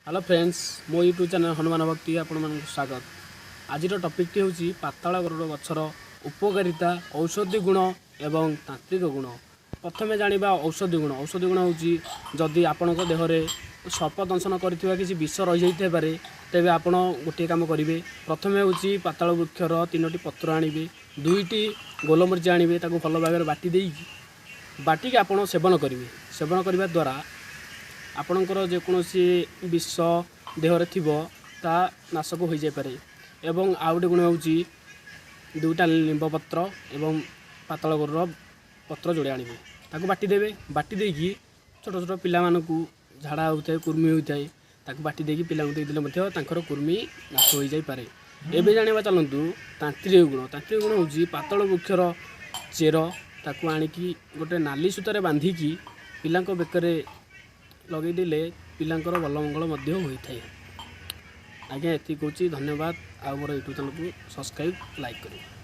Hello friends, ମୋ YouTube channel Hanuman ଭକ୍ତି ଆପଣମାନଙ୍କୁ ସ୍ୱାଗତ। ଆଜିର ଟପିକ୍ଟି ହେଉଛି ପାତାଳ ଗରୁଡ଼ ଗଛର ଉପକାରିତା, ଔଷଧୀ ଗୁଣ ଏବଂ ତାନ୍ତ୍ରିକ ଗୁଣ। ପ୍ରଥମେ ଜାଣିବା ଔଷଧୀ ଗୁଣ। ଔଷଧୀ ଗୁଣ ହେଉଛି, ଯଦି ଆପଣଙ୍କ ଦେହରେ ସର୍ପ ଦଂଶନ କରିଥିବା କିଛି ବିଷ ରହିଯାଇଥାଇପାରେ, ତେବେ ଆପଣ ଗୋଟିଏ କାମ କରିବେ। ପ୍ରଥମେ ହେଉଛି ପାତାଳ ବୃକ୍ଷର ତିନୋଟି ପତ୍ର ଆଣିବେ, ଦୁଇଟି ଗୋଲମରିଚ ଆଣିବେ, ତାକୁ ଭଲ ଭାବରେ ବାଟି ଦେଇକି, ବାଟିକି ଆପଣ ସେବନ କରିବେ। ସେବନ କରିବା ଦ୍ୱାରା ଆପଣଙ୍କର ଯେକୌଣସି ବିଷ ଦେହରେ ଥିବ, ତାହା ନାଶକ ହୋଇଯାଇପାରେ। ଏବଂ ଆଉ ଗୋଟେ ଗୁଣ ହେଉଛି, ଦୁଇଟା ଲିମ୍ବ ପତ୍ର ଏବଂ ପାତାଳ ଗରୁଡ଼ ପତ୍ର ଯୋଡ଼େ ଆଣିବେ, ତାକୁ ବାଟି ଦେବେ। ବାଟି ଦେଇକି ଛୋଟ ଛୋଟ ପିଲାମାନଙ୍କୁ ଝାଡ଼ା ହେଉଥାଏ, କୁର୍ମି ହୋଇଥାଏ, ତାକୁ ବାଟି ଦେଇକି ପିଲାଙ୍କୁ ଦେଇଦେଲେ ମଧ୍ୟ ତାଙ୍କର କୁର୍ମି ନାଶ ହୋଇଯାଇପାରେ। ଏବେ ଜାଣିବା ଚାଲନ୍ତୁ ତାନ୍ତ୍ରିକ ଗୁଣ। ତାନ୍ତ୍ରିକ ଗୁଣ ହେଉଛି ପାତାଳ ବୃକ୍ଷର ଚେର, ତାକୁ ଆଣିକି ଗୋଟେ ନାଲି ସୂତାରେ ବାନ୍ଧିକି ପିଲାଙ୍କ ବେକରେ ଲଗେଇଦେଲେ ପିଲାଙ୍କର ଭଲ ମଙ୍ଗଳ ମଧ୍ୟ ହୋଇଥାଏ। ଆଜ୍ଞା, ଏତିକି କହୁଛି, ଧନ୍ୟବାଦ। ଆଉ ମୋର ୟୁଟ୍ୟୁବ୍ ଚ୍ୟାନେଲ୍କୁ ସବସ୍କ୍ରାଇବ୍, ଲାଇକ୍ କରିବେ।